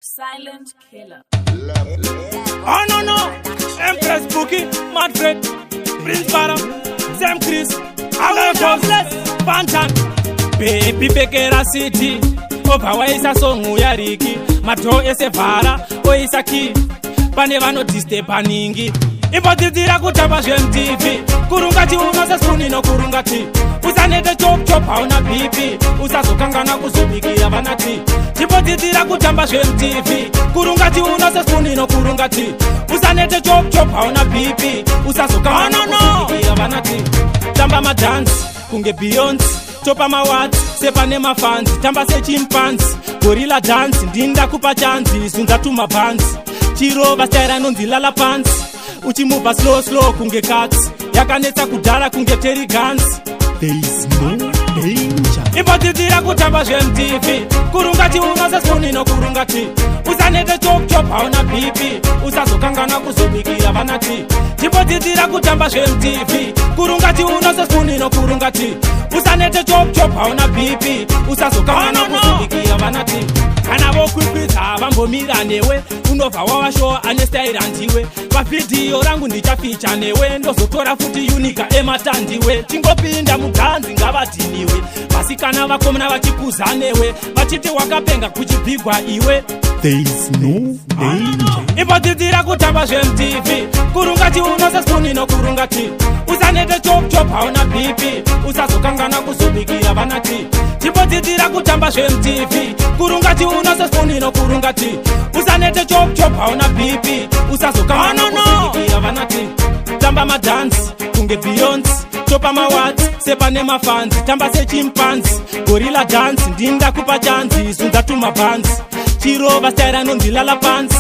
Silent Killer. Oh no no! Empress Bookie, Manfred, Prince Bara, Sam Chris, Awe Fantan, Baby Pekera City, obva waisa song yaRicky, madoor ese vhara, oisa key, pane vanodisturba ningi. Imbodzidzira kutamba zvemuTV, kurunga chiuno sesipuni nokurunga ti. Usanete chop chop hauna BP, usazokangana kuzobikira vana ti. Chimbodzidzira kutamba zvemuTV, kurunga chiuno sesipuni nokurunga ti. Usanete chop chop hauna BP, usazokangana kuzobikira vana ti. Tamba madhansi kunge Beyonce, topa mawatsi sepane mafans, tamba sechimpanzee, gorilla dance, ndinda kupa chanzi, zunza tumabhanzi, chirova style anonzi lala pansi, uchimuvha slow slow kunge katsi, yakanetsa kudhara kunge Terry Gans. There is no danger. Imbodzidzira kutamba zvemuTV, kurunga chiuno sesipuni nokurunga ti. Usanete chop chop hauna BP, usazokangana kuzobikira vana ti. Chimbodzidzira kutamba zvemuTV, kurunga chiuno sesipuni nokurunga ti. Usanete chop chop hauna BP, usazokangana kuzobikira vana ti. Kana vokwikwidza vambomira newe, unobva wavashowa ane staira ndiwe. Pavhidhiyo rangu ndichaficha newe, ndozotora futi unika ematandiwe. Chingopinda muganzi ngavadhiniwe, vasikana vakomana vachikuza newe, vachiti wakapenga kuchibhigwa iwe. There is no danger. Imbodzidzira kutamba zvemuTV, kurunga chiuno sesipuni nokurunga ti. Usanete chop chop hauna BP, usazokangana kuzobikira vana ti. Chimbodzidzira kutamba zvemuTV, kurunga chiuno sesipuni nokurunga ti. Usanete chop chop hauna BP, usazokangana kuzobikira vana ti. Tamba madhansi kunge Beyonce, topa mawatsi sepane mafans, tamba sechimpanzee, gorilla dance, ndinda kupa chanzi, zunza tumabhanzi, chirova style anonzi lala pansi,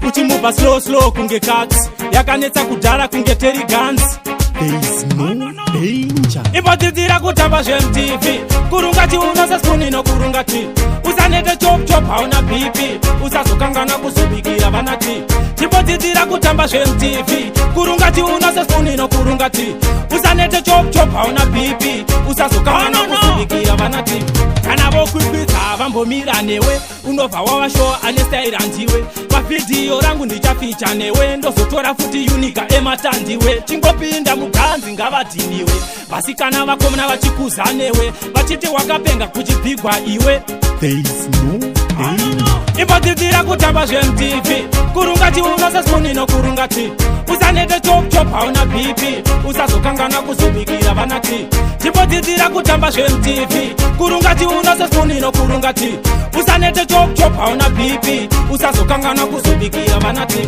uchimuvha slow slow kunge katsi, yakanetsa kudhara kunge Terry Gans. There is no danger. Imbodzidzira kutamba zvemuTV, kurunga chiuno sesipuni nokurunga ti. Usanete chop chop hauna BP, usazokangana kuzobikira vana ti. Chimbodzidzira kutamba zvemuTV, kurunga chiuno sesipuni nokurunga ti. Usanete chop chop hauna BP, usazokangana kuzobikira vana ti. Kana vokwikwidza vambomira newe, unobva wavashowa ane staira ndiwe. Pavhidhiyo rangu ndichaficha newe, ndozotora futi unika ematandiwe. Chingopinda muganzi ngavadhiniwe, vasikana vakomana vachikuza newe, vachiti wakapenga kuchibhigwa iwe. There is no danger. Imbodzidzira kutamba zvemuTV, kurunga chiuno sesipuni nokurunga ti. Usanete chop chop hauna BP, usazokangana kuzobikira vana ti. Chimbodzidzira kutamba zvemuTV, kurunga chiuno sesipuni nokurunga ti. Usanete chop chop hauna BP, usazokangana kuzobikira vana ti.